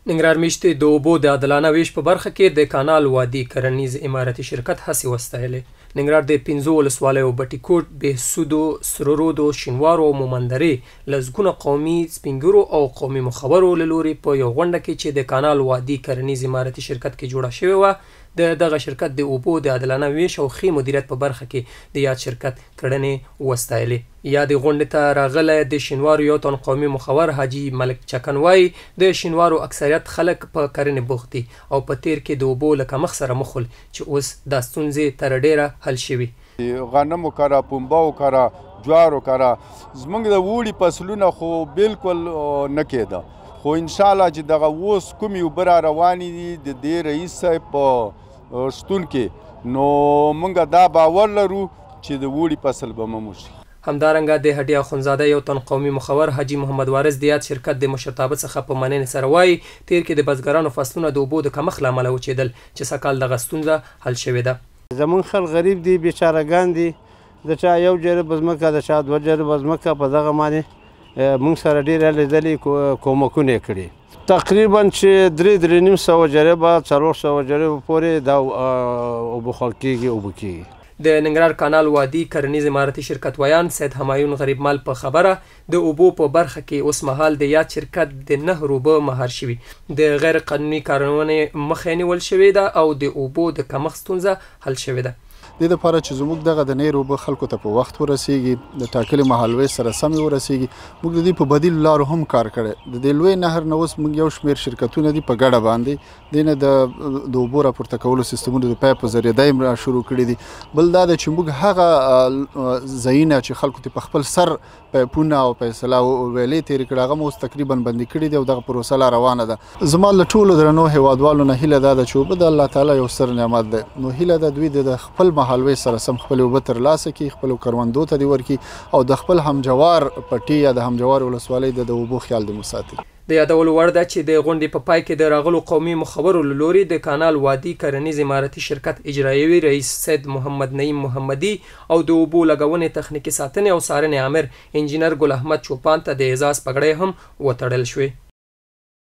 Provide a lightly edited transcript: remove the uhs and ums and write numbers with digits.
ننګرهار میشتې د اوبو د عادلانه ویش په برخه کې د کانال وادي کرنیز امارتي شرکت هڅې وستایلې. ننګرهار د 5 ولسوالیو بټي کوټ، بهسودو، سره رودو، شینوارو او مومندرې لسګونه قومي سپینږیرو او قومي مخورو له لوري په یو غونډه کې چې د کانال وادي کرنیز امارتي شرکت کې جوړه شوې وه، د دغه شرکت د اوبو د عادلانه ویش او ښې مدیریت په برخه کې د یاد شرکت کړنې وستایلې. یادې غونډې ته راغلی د شینوارو یو تن قومي مخور حاجي ملک چکن وایي، د شینوارو اکثریت خلک په کرنې بوخت دي او په تېر کې د اوبو له کمښت سره مخ ول، چې اوس دا ستونزې تر ډېره حل شوي. غنمو کره، پنبه کره، جوارو کره زمونږ د اوړي فصلونه خو بالکل نه کېده، خو انشاءالله چې دغه اوس کومې اوبه را روانې دي د دې رئیس صاحب په شتون کې، نو موږ دا باور لرو چې د اوړي فصل به مو وشي. همدارنګه د هډې اخندزاده یو تن قومي مخور حاجي محمد وارث د یاد شرکت د مشرتابه څخه په مننې سره وایي، تېر کې د بزګرانو فصلونه د اوبو د کمښت له امله وچېدل، چې سږکال دغه ستونزه حل شوې ده. زمونږ خلک غریب دي، بیچارهګان دي، د چا یو جریب ځمکه، د چا 2 جریبه ځمکه، په دغه باندې مونږ سره ډېر هلې ځلې کومکونه یې کړي. تقریبا چې 300-350 جریبه، 400 جریبه پورې دا اوبه خوړ کېږي، اوبه کېږي. د ننګرهار کانال وادي کرنیز امارتي شرکت ویاند سید همایون غریبمل په خبره، د اوبو په برخه کې اوسمهال د یاد شرکت د نهر اوبه مهار شوي، د غیر قانوني کارونې مخه نیول شوې ده او د اوبو د کمښت ستونزه حل شوې ده. دې لپاره چې زموږ دغه د نهر اوبه خلکو ته په وخت ورسیږي، د ټاکلې مهالوېش سره سمې ورسیږي، موږ د دې په بدیل لارو هم کار کړی. د دې لوی نهر نه اوس موږ یو شمېر شرکتونه دي په ګډه باندې دې نه د اوبو راپورته کولو سیستمونو د پایپ په ذریعه دا یې را شروع کړي دي. بل دا ده چې موږ هغه ځایونه چې خلکو ته په خپل سر پایپونه او په اصطلاح ویلې تېرې کړې، هغه مو اوس تقریبا بندې کړي دي او دغه پروسه لا روانه ده. زما له ټولو درنو هیوادوالو نه هیله دا ده چې اوبه د الله تعالی یو ستر نعمت دی، نو هیله ده دوی د خپل مهالوېش سره سم خپلې اوبه ترلاسه کړي، خپلو کروندو ته دې ورکړي او د خپل همجوار پټي یا د همجوار ولسوالۍ د اوبو خیال دې وساتي. د یادولو وړ ده چې د غونډې په پای کې د راغلو قومي مخورو له لوري د کانال وادي کرنیز امارتي شرکت اجرایوي رئیس سید محمد نعیم محمدي او د اوبو لګونې تخنیکي ساتنې او څارنې آمر انجینر ګل احمد چوپان ته د اعزاز پګړۍ هم وتړل شوې.